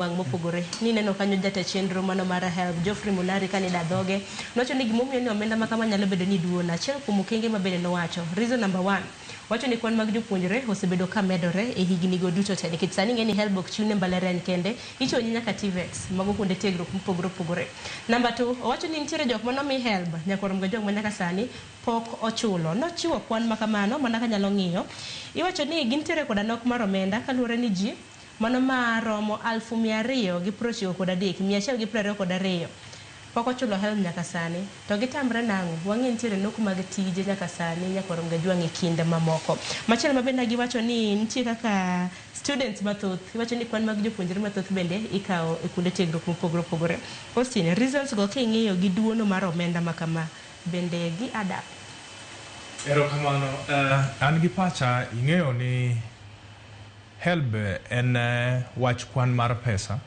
Wang' mopogore nineno kanyo jata chenro mano mar HELB Geoffrey Munari kane da dhoge nowacho ni gimomiyo ni omenda ma kama nyalo bedo ni duon. Achiel kuom okenge ma bende nowacho, reason number one, wacho ni kwan mag jopuonjre osebedo ka medore e higni go duto te, nikech sani ing'e ni HELB ok chiw ne mbalariany kende, ichiwo ne nyaka TVETs, mago kuonde tiegruok mopogore opogore. Number two, owacho ni nitiere jok manomi HELB nyaka orom ga jok ma nyaka sani pok ochulo. Nochiwo kwan ma kamano mana kanyalo ng'iyo. Iwacho ni gintiere koda nok mar omenda kaluwore ni ji mano maromo 293,122 pok ochulo HELB nyaka sani. To gitamre nang'o? Wang'e nitiere nok mag tije nyaka sani nyaka orom ga jwang' e kinde mamoko. Machielo ma bende giwacho ni nitie kaka students mathoth, iwacho ni kwan mag jopuonjre mathoth bende ikawo e kuonde tiegruok mopogore opogore. Austin, reasons go king'iyo gi duono mar omenda ma kama, bende gi add up? Erokamano. An gi pacha, ing'eyo ni HELB en wach kwan mar pesa.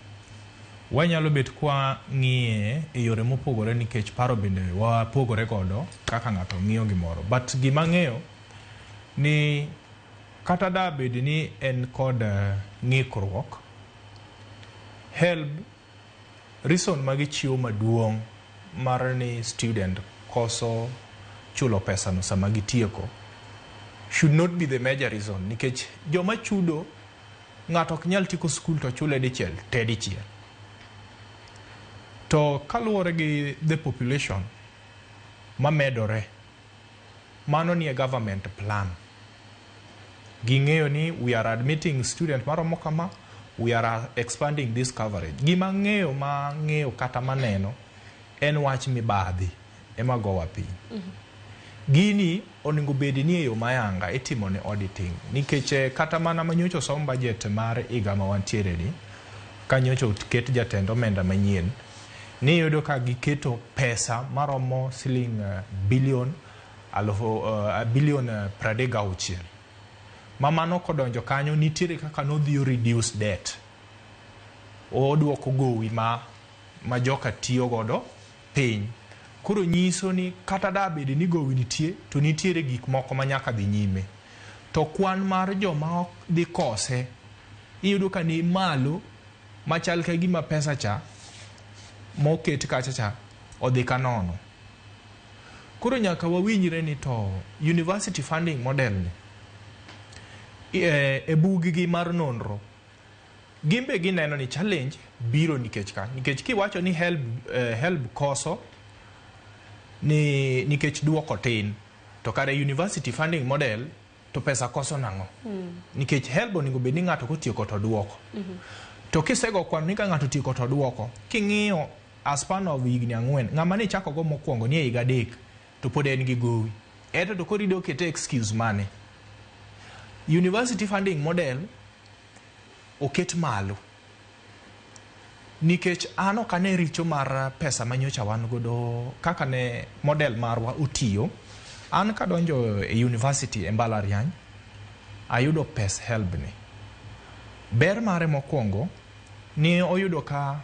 Wanyalo bet kwa ng'iye e yore mopogore nikech paro bende wapogore godo kaka ng'ato ng'iyo gimoro. But gima ang'eyo ni kata da bed ni en kod ng'ikruok, HELB reason magichiwo maduong' mar ni student koso chulo pesa no sama gitieko should not be the major reason, nikech joma chudo, ng'ato ok nyal tieko skul to chule dichiel te dichiel. To kaluwore gi the population mamedore, mano nie government plan. Ging'eyo ni we are admitting student maromo kama, we are expanding this coverage. Gima ng'eyo ma ng'eyo kata maneno en wach mibadhi ema gowa piny. Gini onego bed ni e yo mayanga itimo ne auditing, nikech kata mana manyocha osom budget mar higa ma wantiere ni, ka nyocha oket jatend omenda manyien, niyudo ka giketo pesa maromo siling bilion alufu bilion 36 ma mano kodonjo kanyo nitiere kaka nodhi reduce debt, oduoko gowi ma joka tiyo godo piny. Koro nyiso ni kata da bed ni gowi nitie, to nitiere gik moko ma nyaka dhi nyime. To kwan mar joma ok dhi kose iyudo ka ni malo machal ka gima pesa cha moket kacha cha odhi ka nono. Koro nyaka wawinjre ni to university funding model ni e bug gi mar nonro gin be gineno ni challenge biro nikech ka nikech kiwacho ni HELB, HELB koso ni nikech duoko tin, to kare university funding model to pesa koso nang'o? Nikech HELB onego bed ni ng'ato kotieko to duoko. To kisego kwano ni ka ng'ato otieko to duoko, king'iyo a span of higni 4, ng'ama ne ichako go mokwongo ni e higa 3 to pod en gi gowi ento, to koro idwa kete excuse mane? University funding model oket malo nikech an ok ane richo mar pesa manyocha wan godo kaka ne model marwa otiyo. An kadonjo e university e mbalariany, ayudo pes HELB ni. Ber mare mokwongo ni oyudo ka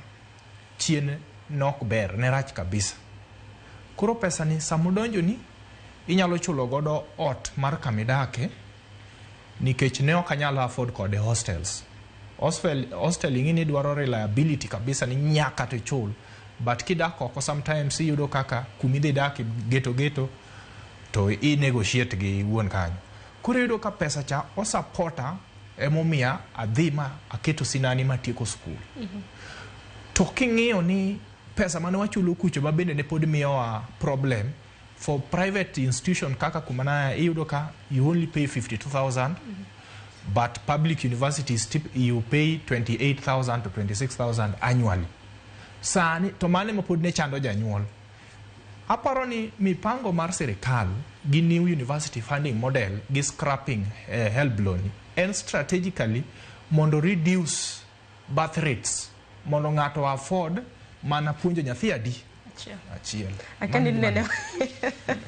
chien nok ber ne rach kabisa. Koro pesa ni samodonjo ni inyalo chulo godo ot mar kamidake, nikech ne ok anyal afford kode hostels. Hostel ing'e ni dwaro reliability kabisa ni nyaka to ichul, but kidak oko sometimes iyudo kaka kumidhi dake geto geto to i negotiate gi wuon kanyo. Koro iyudo ka pesa cha osapota emomiya adhi ma aketo sinani matieko skul. To king'iyo ni pesa mane wachulo kucho ma bende ne pod miyowa problem, for private institution kaka kuma na iyudo ka you only pay 52,000, but public universities you pay 28,000 to 26,000 annually. Sani to mano ema pod ne chando janyuol. Aparo ni mipango mar sirikal gi new university funding model gi scrapping HELB loan en strategically mondo reduce birth rates, mondo ng'ato afford mana puonjo nyathi adi? Achiel. Achiel. Akani Mano gima nene.